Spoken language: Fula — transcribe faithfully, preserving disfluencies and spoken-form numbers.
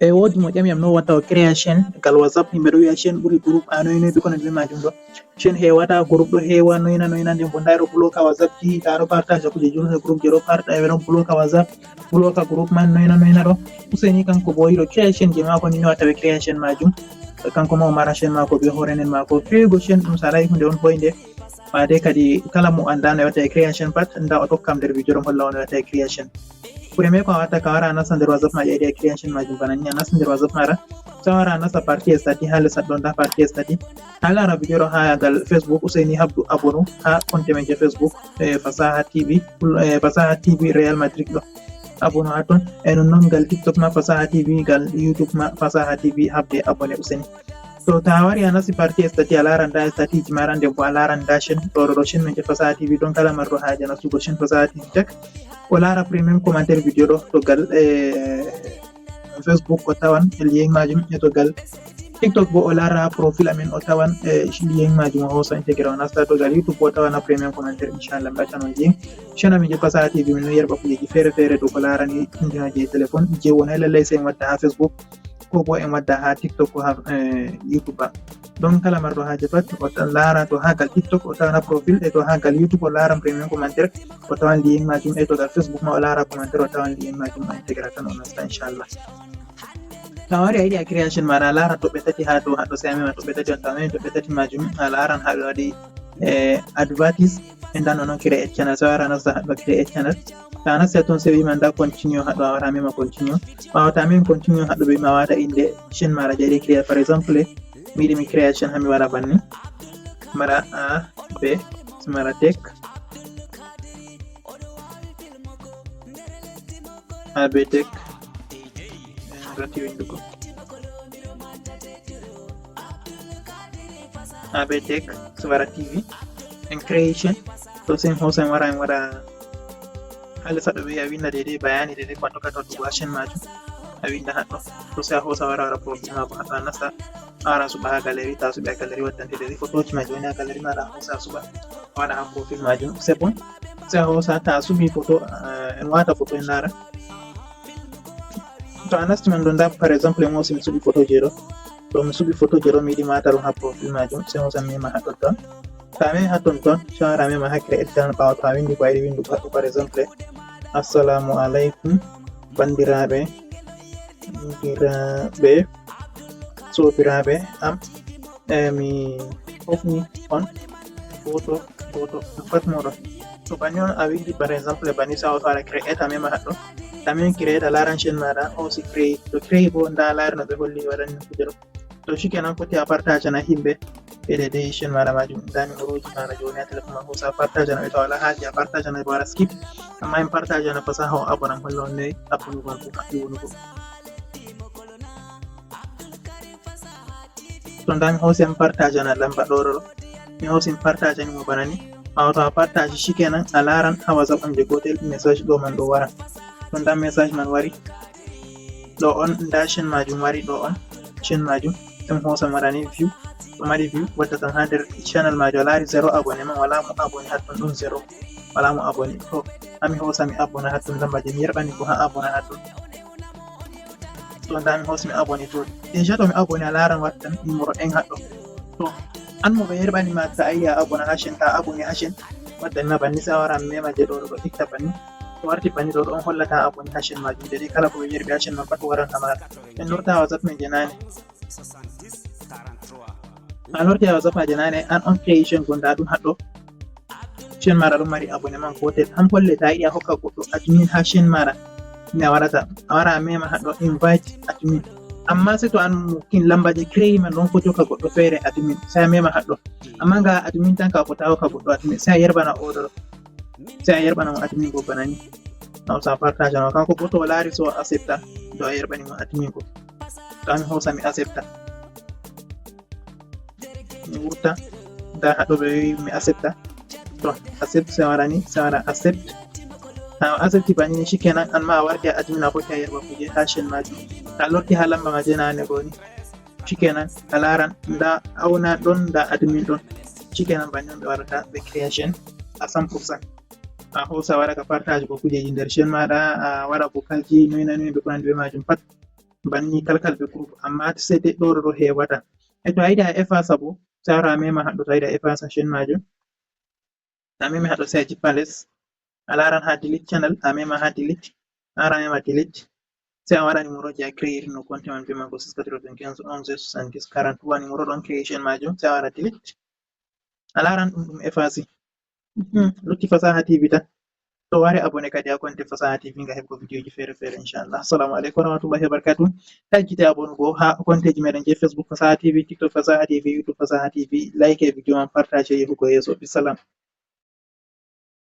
E woodi mo ƴami am no watta o créa chaîne gal WhatsApp, yimɓe ɗo wi'a chaîne ɓuri groupe, a noy noy ɓe ko nandi be majum ɗo. Chaîne hewata, groupe ɗo hewa, noyna noyna, nden bo nda ɗo bloka WhatsApp ji, nda ɗo partage kuje julde groupe je ɗo partage, ɓe ɗon bloka WhatsApp, bloka groupe man, noyna noyna ɗo. Useni kanko bo yiɗo créa chaîne je mako, ni no watta ɓe créa chaîne majum. Kanko ma o mara chaîne mako be hoore nen mako. Créugo chaîne ɗum sarai hunde on boyde. Ɓaade kadi kala mo anda no watta e créa chaîne pat, nda o tokkam nder video ɗon holla on no watta e créa chaîne. Premier ko a watta ka wara a nasta nder WhatsApp ma, a yiɗi a créa chaîne majum bana ni, a nasta nder WhatsApp maɗa. Sai a wara a nasta partie statut ha les ɗon, nda partie statut. A lara video ɗo ha gal Facebook, Useni Habdu abonné ha compte men je Facebook, e Fasaha T V, e Fasaha T V Real Madrid ɗo. Abonné ha ton. E non non gal TikTok ma Fasaha T V, gal YouTube ma Fasaha T V, habde abonné Useni. To ta wari a nasti partie statut, a laran nda statut ji maɗa, nden bo a laran nda chaîne ɗo, ɗo, ɗo chaîne men je Fasaha T V ɗon. Kala marɗo haje nastugo chaîne Fasaha T V Tech, o lara premium commentaire video ɗo to gal, e Facebook o tawan e lien majum, e to gal TikTok bo o lara profil amin o tawan e lien majum, o hosa intégré o nasta. To gal YouTube bo o tawan ha premium commentaire, inchallah mi accan on lien. Chaîne amin je Fasaha T V min no yerɓa kujeji fere fere dow ko larani tindinoje téléphone je wonai lallai sai en wadda ha Facebook ko bo en wadda ha TikTok ko ha, eh, YouTube ba. Donc kala marɗo haje pat o tan lara to ha gal TikTok o tawan profil, e to ha gal YouTube o laran premium commentaire o tawan lien majum, e to gal Facebook ma o lara commentaire o tawan lien majum, o intégré tan o nasta inchallah. To a wari a yiɗi a créa chaîne maɗa, a lara toɓɓe tati ha dow haɗo, sai a mema toɓɓe tati on, to a memi toɓɓe tati majum a laran ha ɓe waɗi, eh, advertise, e ndan non create channel. Sai a wara a nasta haɗo create channel. To a nasti ton sai ɓe wima nda continue haɗo, a wara a mema continue. Ɓawo to a memi continue haɗo ɓe wima a wata inde chaîne maɗa je a yiɗi créa. Par exemple mi yiɗi mi créa chaîne ha mi waɗa banni. Mara A B, mara tech. A B Tech. Eh, rati windugo. A B Tech, Suwara T V. En création. To sai en hosa en wara en waɗa ha les ɗo ɓe a winda daidai bayani daidai ko a tokkata waɗugo ha chaîne majum. A winda haɗo. To sai a hosa wara wara profil mako haɗo a nasta. A wara a suɓa ha galerie, ta suɓi ha galerie waddante daidai photoji ma joni ha galerie maɗa a hosa a suɓa. A waɗa ha profil majum. C'est bon. Sai a hosa ta suɓi photo, eh, en wata photo en lara. To a nasti man ɗo nda par exemple en hosi mi suɓi photo je ɗo. To mi suɓi photo je ɗo mi yiɗi mata ɗum ha profil majum. Sai hosa mi mema ha totton. To a memi ha ton ton, sai a wara a mema ha create channel ɓawo to a windi ko a yiɗi windugo haɗo par exemple. Assalamu alaikum bandiraɓe, bandiraɓe, sobiraɓe am. E mi hofni on goto goto pat moɗon. To banni on a windi par exemple banni sai a wara create a mema haɗo. To a memi create a laran chaîne maɗa hosi créé. To créé bo nda a lari no ɓe holli waɗani kuje ɗo. To shikenan foti a partage na himɓe. E daidai chaîne maɗa majum nda numéro ji maɗa joni ha téléphone ma hosa a partage na ɓe, to a wala haje a partage na ɓe waɗa skip. Amma en partage na Fasaha o abonné am holla on noy abonné gal ko haɓɓi wonugo. To nda mi hosi mi partage na lamba ɗo ɗo ɗo. Mi hosi mi partage ni mo bana ni. Ɓawo to a partage shikenan a laran ha WhatsApp am je gotel message ɗo man ɗo wara. To nda message man wari. Ɗo on nda chaîne majum wari ɗo on. Chaîne majum. Ɗum hosa mara ni view. Ɗo mari view wadda tan ha nder channel majum a lari zéro abonné man wala mo abonné hatton ɗum zéro. Wala mo abonné. To ami hosa mi abonné hatton lamba je mi yerɓani ko ha abonné hatton. To nda mi hosi mi abonné to. Déjà to mi abonné a laran wattan numéro un haɗo. To an mo ɓe yerɓani ma ta a yiɗi a abonné ha chaîne ta abonné ha chaîne. Waddan ma banni sai a wara mema je ɗo ɗo itta banni. To warti banni ɗo ɗo on hollata abonné ha chaîne majum. Daidai kala ko ɓe yerɓi ha chaîne man pat waran ha maɗa. En lorta ha WhatsApp men je nane. A lorti ha WhatsApp ma je nane an on création go nda ɗum haɗo. Chaîne maɗa ɗon mari abonnement gotel. An folle ta yiɗi a hokka goɗɗo admin ha chaîne maɗa. Mi a waɗata a wara a mema haɗo invite admin. Amma sai to an mo kin lamba je créé man ɗon foti hokka goɗɗo fere admin. Sai a mema haɗo. Amma nga admin tan ka fota hokka goɗɗo admin. Sai a yerɓana oɗo ɗo. Sai a yerɓana mo admin go bana ni. A hosa a partage na kanko bo to o lari so o accepta. Do a yerɓani mo admin go. To an hosa mi accepta. Mi wurta. Nda haɗo ɓe wi mi accepta. To accept sai wara ni sai wara accept. To a accepti banni ni shikenan an ma a warti a admin a foti a yerɓa kuje ha chaîne majum. To a lorti ha lamba ma je nane go ni. Shikenan a laran nda auna ɗon nda admin ɗon. Shikenan banni on ɓe waɗata ɓe créa chaîne à cent pour cent. A hosa waɗa ka partage go kujeji nder chaîne maɗa a waɗa vocalji noy na noy ɓe ko nandi be majum pat. Banni kalkal ɓe groupe, amma se de ɗo ɗo hewata. E to a yiɗi a efface bo, se a wara a mema haɗɗo, to a yiɗi a efface chaîne majum. A memi haɗɗo se a jippa les. A laran ha delete channel, a mema ha delete. A wara a mema delete. Se a wara numéro je a créer no compte man be mako six quatre-vingt-quinze onze soixante-dix quarante-trois numéro ɗon création majum, se a wara delete. A laran ɗum ɗum efface. Hmm, lutti Fasaha T V tan. To ware abonné kadi ha konte Fasaha T V ngam heɓgo vidéo ji fere fere, inchallah. Assalamu alaikum warahmatullahi wabarakatuh. Taggite abonné go ha konteji meɗen je Facebook Fasaha T V, TikTok Fasaha T V, YouTube Fasaha T V. Like e vidéo man, partage e yehugo yeso. Bisalam.